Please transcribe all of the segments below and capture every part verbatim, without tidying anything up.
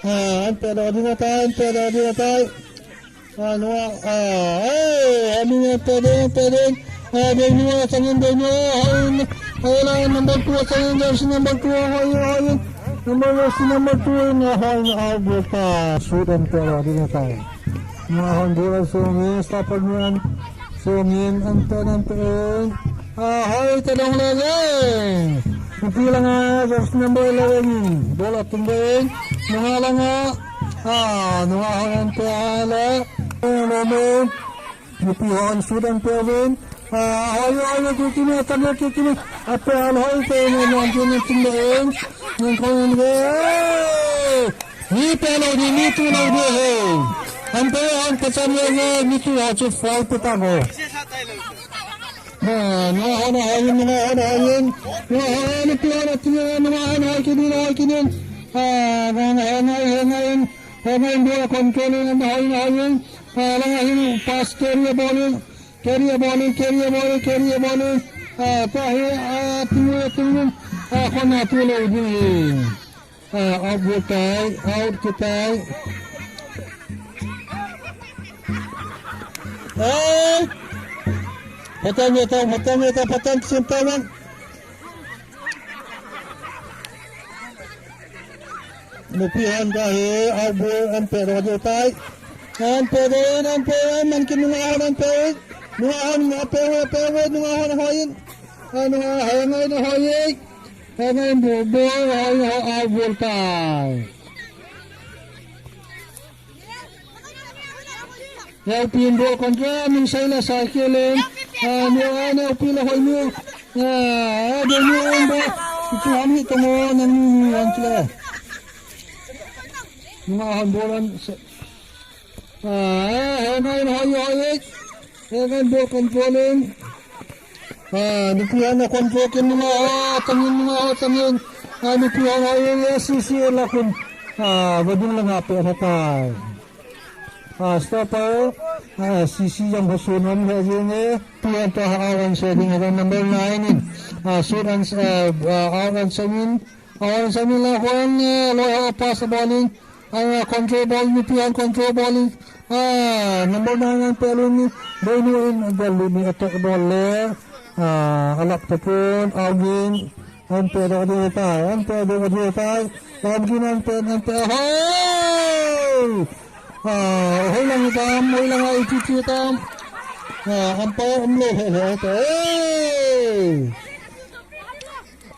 Ah, an pe do ding atai, an pe do ding atai. Ah, no, ah, eh, an pe do, an pe do. Ah, Daniel, changin Daniel, ah, ah, number two, changin jersey number two, ah, ah, ah, number jersey number two, ah, ah, ah, ball ta, shoot an pe do ding atai. Nunga hon ball a song in, stopper nu an song in, an pe, an pe in. Ah, hoi ta dong le le. Ipi langa, jersey number eleven in. Ball a tung in. Nunga langa. Ah, nunga hon an pe a le. Lo me. Ipi hon shoot an pe in. Ah, hoi, hoi, hoi, kikini, atam le kikini. Ape al hoi te ne, ne, ne, ne, ne, ne, ne, ne, ne, Ni pe lo ni, ni tu lo ni he. An pe an pe cham le ni, ni tu ha chu foul pe ta mo. Ha, no ha, no ha, no ha, no ha, no ha, no ha, ni pe ha, ni pe ha, no ha, no ha, kini, no ha, kini. Ha, no ha, no ha, no ha, no ha, control, no ha, no ha, ha, la ha, pass, carry a ball, carry a ball, carry a ball, carry a ball. Ha, pa he, ha, tu, tu, ha, kona tu lo ni. Ah, out ball tai, out kitai. Eh! Patan, patan, patan, patan, patan, simpan lang. Nupi hon ka he, out ball, an pe do tai. An pe do, an pe, an man kin nunga hon, an pe. Nunga hon, nunga pe, pe, nunga hon, hoi. An nunga, hoi, ngai, hoi. Hoi, ngai, ball, ball, hoi, hoi, out ball tai. Helping ball control, min sai la sai ke le. Ah, ni a, ni pi la hoi ni. Ah, de ni on ba. Itu ami to mo, nang ni ni an kila. Nunga hon ball an. Ah, hoi, hoi, hoi, hoi. Hoi, ball controlling. Ah, nupi hon a control kin nunga ho, tangin nunga ho, tangin. Ah, nupi hon a, eh, eh, C C la kun. Ah, vadung langa pe hatai. Ah, stopper. Ah, C C jong ho sun hom he jing e. Nupi hon to ha awan se ding he number nine in. Ah, shoot and, ah, ah, awan se min. Awan se min la kun, eh, lo ha pass ball in. Ah, control ball ni, nupi hon control ball ni. Ah, number nine an pe lun ni. Doinu in an pe lun ni, attack ball le. Ah, alap tapon, Augin. An pe do do tai, an pe do do tai. Augin an pe, an pe, hoi! Ah, hoi lang tam, hoi lang ai chi chi tam. Ah, an pe um lo he he tai. Hey!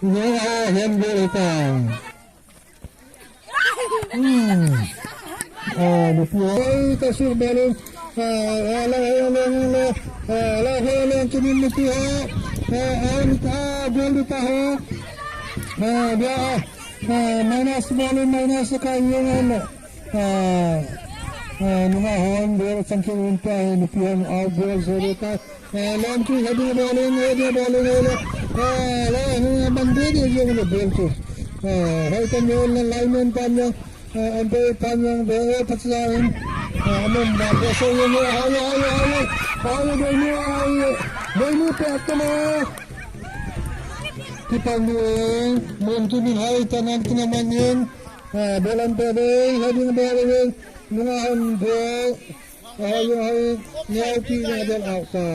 Ye, ah, hem do tai. Hmm. Ah, nupi ho. Ei, ta su balun. Ah, ah, la, la, la, la. Ah, la, la, la, kini nupi ho. Ah, ah, ni ta, gol ta ho. Ah, dia. Ah, minus balun, minus ka yung ano. Ah, ah, nunga hon, ball changkeng un pa, nupi hon, out ball, zero ta. Ah, lam chu heading ball in, heading ball in, heading. Ah, la, ah, ban de de jong le ball chu. Ah, hoi kan yo la lineman pan yang, ah, umpire pan yang de, eh, pat sa in. Ah, amon ba de so yo, ah, ya, ya, ya. Ah, ya, de ni, ah, ya. De ni pe at ma. Ki pan ni, eh, mon tu min hai tan an kinaman yin. Ah, ball an pe de, heading ball in. Nunga hon ball. Ahoi, ahoi, neo pi na del out ta.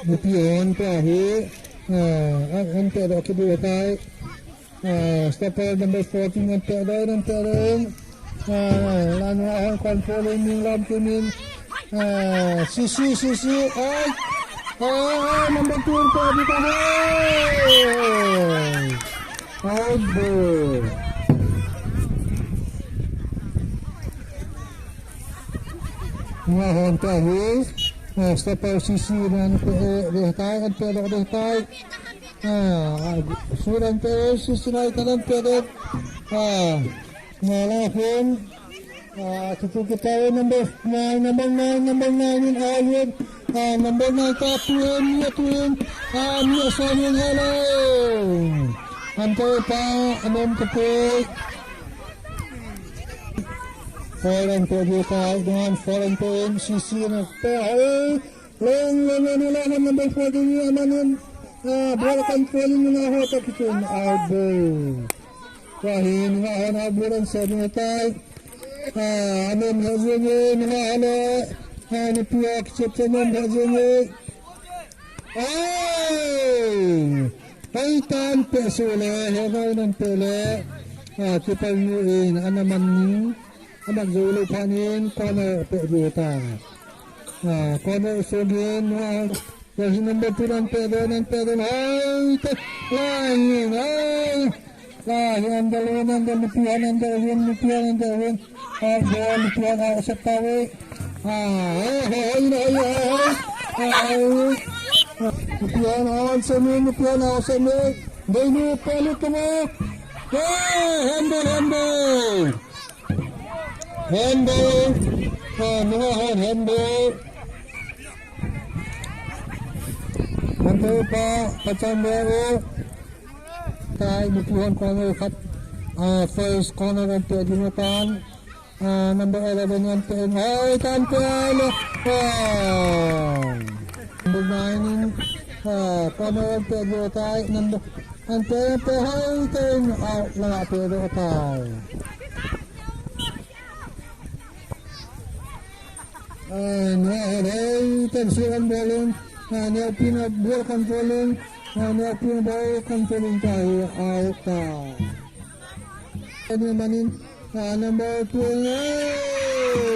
Nupi hon pe ahi. Ah, an, an pe do kibu tai. Ah, stopper number fourteen an pe do, an pe do. Ah, lan wa hon control in ning lam kimin. Ah, C C, C C, ai. Ah, number two an pe di ta hai. Out ball. Nunga hon ta hi. Ah, stopper C C nan pe, eh, de tai, an pe do de tai. Ah, ah, suran pe, C C nai ta nan pe de. Ah, na la hon. Ah, tutu kita number nine, number nine, number nine in Alvin. Ah, number nine ta tu in, ni tu in. Ah, ni sa ni hello. Ante pa, anom tutu. Foreign producer, dengan foreign producer, sisi na pe, hey, long, long, long, long, number fourteen, amanin, ah, ball controlling na ho, ta kitun, out ball. Tua hi nungah hon a ball an sot ding ahitai. Ah, anom lheh jenge, nungah ho le, ah, nupi ho kichep chu anom lheh jenge. Ai! Hoi tan peh su le, he ngai nan peh le. Ah, keeper nu in ana man ning. Aman jou lou phat in corner peh diu ta. Ah, corner sung in, ah, jersey number two nan peh den, nan peh den, hoi te, lai in, ai. Lai in, under one, under nupi hon, under one, nupi hon, under one. Ah, ball nupi hon, ah, set ta ve. Ah, hoi, hoi, hoi, hoi, hoi. Ah, nupi hon, ah, set in, nupi hon, ah, set in. Dei nu, peh lut ta ve. Eh, handball, handball. Handball. Ah, nungah hon handball. Handball pa, pachan ball u. Tai, nupi hon corner khat. Ah, first corner an peh ding ahitan. Ah, number eleven an peh in. Hoi tan peh le. Ah. Number nine in. Ah, corner an peh ding ahitai. Number, an peh, an peh, hoi tan. Out la peh ding ahitai. Ah, nungah hon hoi tan, sut an bol in. Ah, neopen a ball control in. Ah, neopen a ball control in ta hi, out ta. Ani manin, ah, number two. Hey!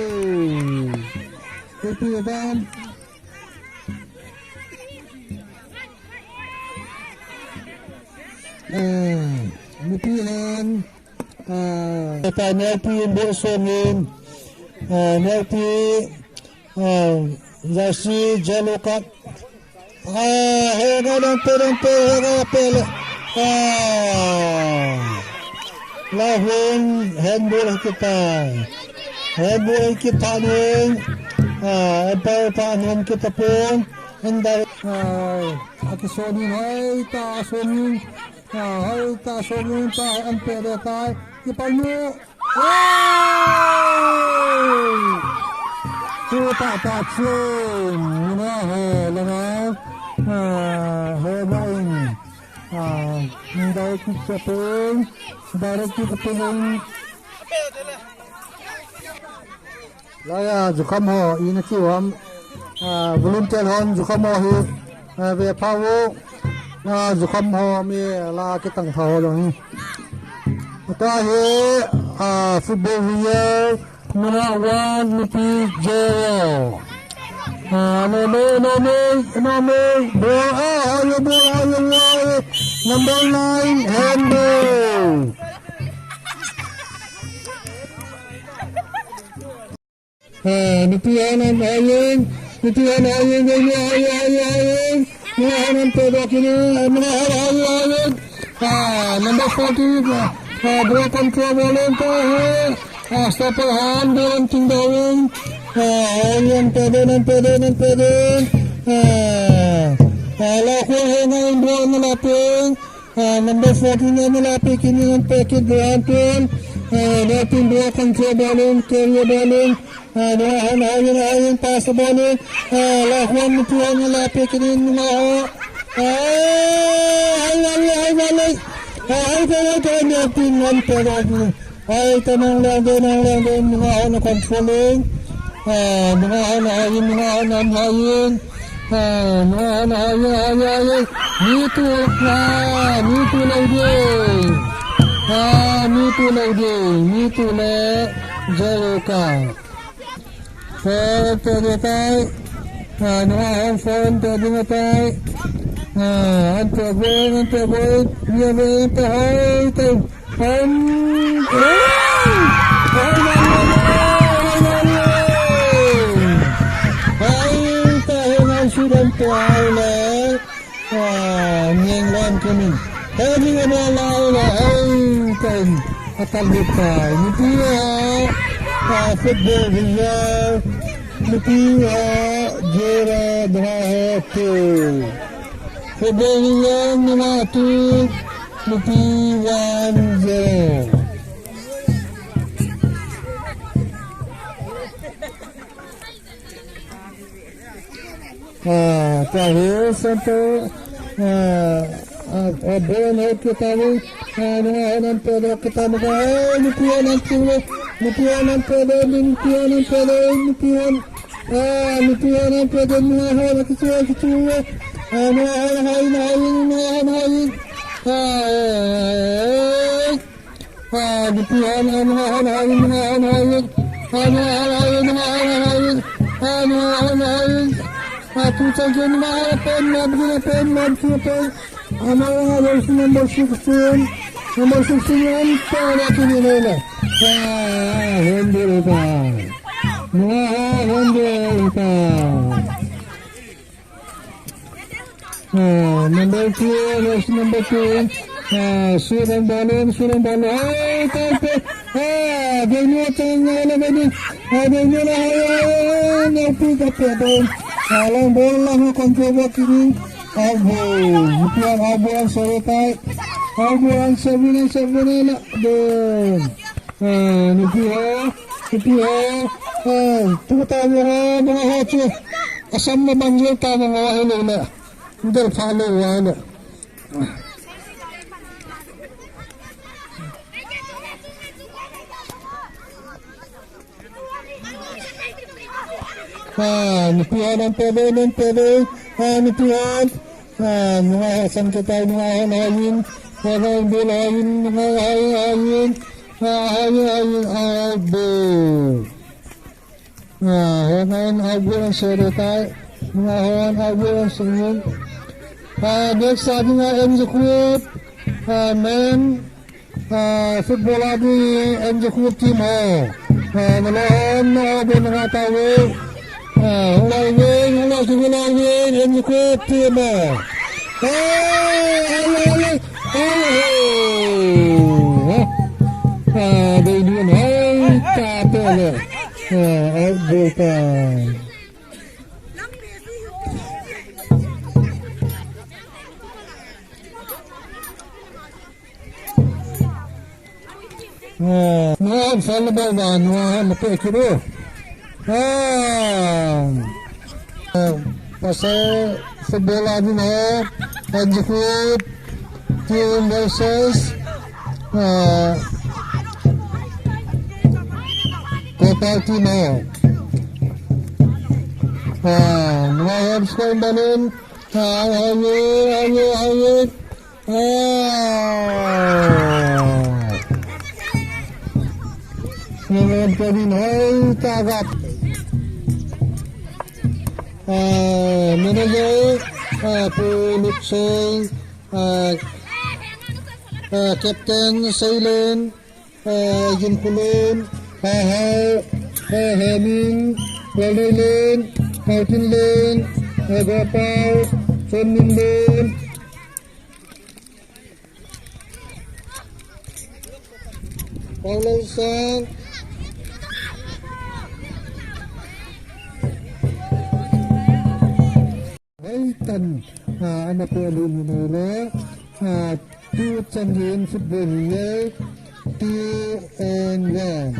Ipi dan. Ah, nupi hon. Ah, ta neopen bol song in. Ah, neopen, ah, jersey yellow card. Ah, he ngai nan peh, nan peh, he ngai peh le. Ah. Lahun handball hi kit tai. Handball hi kit tha ning. Ah, umpire pa hin kit tapon. Indirect. Ah, akison in hoi ta song in. Ah, hoi ta song in ta an peh le tai. Kipal nu. Hey! Tu ta ta chen. Nungah ho langa. Ah, ho ba in. Ah, ni dai kit chapeng. Dai kit chapeng. Laiya, jukham ho, ina kiu ham, ah, volunteer hon, jukham ho hi, ah, ve pha u, ah, jukham ho, mi la kitang pha ho jong hi. Tua hi, ah, football real, nungah one, nupi zero. Ah, no, no, no, no, no, no, ball, ah, hoi, ball, hoi, hoi, number nine, handball. Eh, nupi hon an hoi in, nupi hon hoi in, hoi in, hoi in, hoi in, hoi in. Nungah hon an peh doh kit in, eh, nungah hon hoi in, hoi in. Ah, number fourteen, ah, ah, ball control bol in, ta hai. Ah, stopper hon ball an ting doh in. Ah, hoi in, an peh doh in, an peh doh in, an peh doh in. Ah, ah, Lakhong ho ngai in ball an la peh in. Ah, number fourteen, an la peh kit in, an peh kit ball an peh in. Ah, neopen ball control bol in, carry bol in. Ah, nungah hon, hoi in, hoi in, pass bol in. Ah, Lakhong nupi hon la peh kit in, nungah ho. Ah, hoi, hoi, hoi, hoi, hoi. Ah, hoi, hoi, hoi, hoi, neopen, an peh bol in. Hoi, ta nang leng de, nang leng de, nungah hon control in. Ah, nungah hon hoi in, nungah hon hoi in. Ah, nungah hon hoi in, hoi in, hoi in. Ni tu, ah, ni tu lou de. Ah, ni tu lou de, ni tu le, zero ka. Foul, foul, foul. Ah, nungah hon foul, foul, foul. Ah, an foul, an foul. Ni ve, an foul, foul. An, eh! Foul, foul, foul, foul, foul. Foul, foul, foul, foul, foul. Ah, Niang Lam Khamin. Heading a ball la le, hoi tan, atal lut tai. Nupi a, a, football real. Nupi a, zero, Dongha ho two. Football real, Nungah two, Nupi one, zero. Ah, tua hi center, ah, Ah, ah, bon hot kita ni. Ah, nunga hon an pe do kita ni. Ah, nipi hon an pe do. Nipi hon an pe do. Nipi hon an pe do. Nipi hon. Ah, nipi hon an pe do. Nunga hon kichu kichu. Ah, nunga hon hoi na hoi nunga hon hoi. Ah, eh, eh, eh. Ah, nipi hon, ah, nunga hon hoi, nunga hon hoi. Ah, nunga hon hoi, nunga hon hoi. Ah, nunga hon hoi. Ah, tu chan ke nunga hon pen, pen, pen, pen, pen. Amara jersey number sixteen. Number sixteen, Anthony Aquilino. Ah, hundred ta. Nunga hon hundred ta. Ah, number two, yes, number two. Ah, shoot and ball in, shoot and ball in. Hey, tap it. Ah, they know, they know, they know. Ah, they know, ah, ah, ah, ah, no, pick up it, then. Ah, long ball, long control, working. Out ball. You play out ball, sorry, tight. Out ball, seven, seven, then. Ah, nipi ho, nipi ho. Ah, tu ta mo ho, mo ho chu. Asam na bang jel ta mo ho, hello na. Del pha lo wa na. Ah, nipi ho, nan pe ve, nan pe ve. Ah, nipi ho. Ah, nunga ho san ke tai, nunga ho na yin. Ho na yin, bil ho yin, nunga ho yin, ho yin. Ah, ho yin, ho yin, ah, bil. Ah, ho na yin, ah, bil, ah, se de tai. Nunga ho yin, ah, bil, ah, se yin. Ah, next, ah, nunga M J Group. Ah, men. Ah, football a ding M J Group team ho. Ah, nalai hon, nalai hon, nalai tave. Ah, nalai hon, nalai hon, nalai hon, M J Group team ho. Ah, ai, ai, ai, ai, ai. Ah, dei dun hai, ta pe le. Ah, out ball ta. Ah, nuan, fala ba ba, nuan, na pe kiro. Ah. Ah, pasal football a ding ho, M J Group team versus, ah, Kopa team ho. Ah, nuan, score balun. Ah, aye, aye, aye. Ah. Nunga hon kevin hoi tagat. Ah, manager, ah, Pu Lutchoi, ah, ah, captain Seilen, ah, Jin Kulen, Hahai, ah, Heming, Lalailen, Hautinlen, ah, Gopal, Sonminlen. Paulo Sang. Hei tan, ah, ana pe lu ni no le. Ah, tu chan din football ni le. Two and one.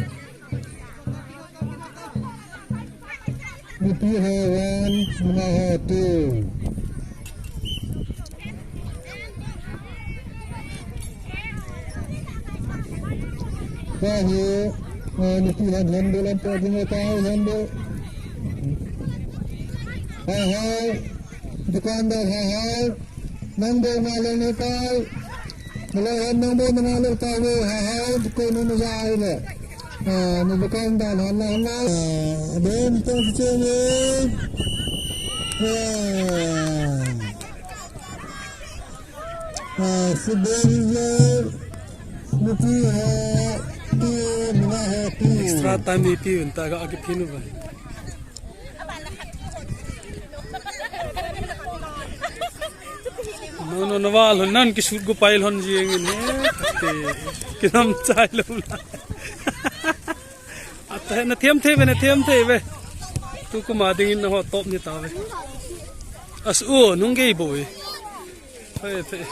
Nipi ho one, nunga ho two. Kahi, eh, nipi han handle, an pe ding ta handle. Hahai, dukandar Hahai. Nang bol na le ne tai. Mala han nang bol na le tai ve, Hahai, ko no no ja ai le. Ah, ni bukan dan han na han na. Ah, ben tong si cheng e. Ah. Ah, si ben le. Nipi ha. Ti na ha ti. Extra time ni pi un ta ga ki pinu ba. No, no, no, val hon nan kisut go pai hon jing in he. Te, kinam chai lo la. Ata na thiam thei ve, na thiam thei ve. Tu kuma ding in na ho top ni ta ve. As u, nung gei boi. Thei, thei.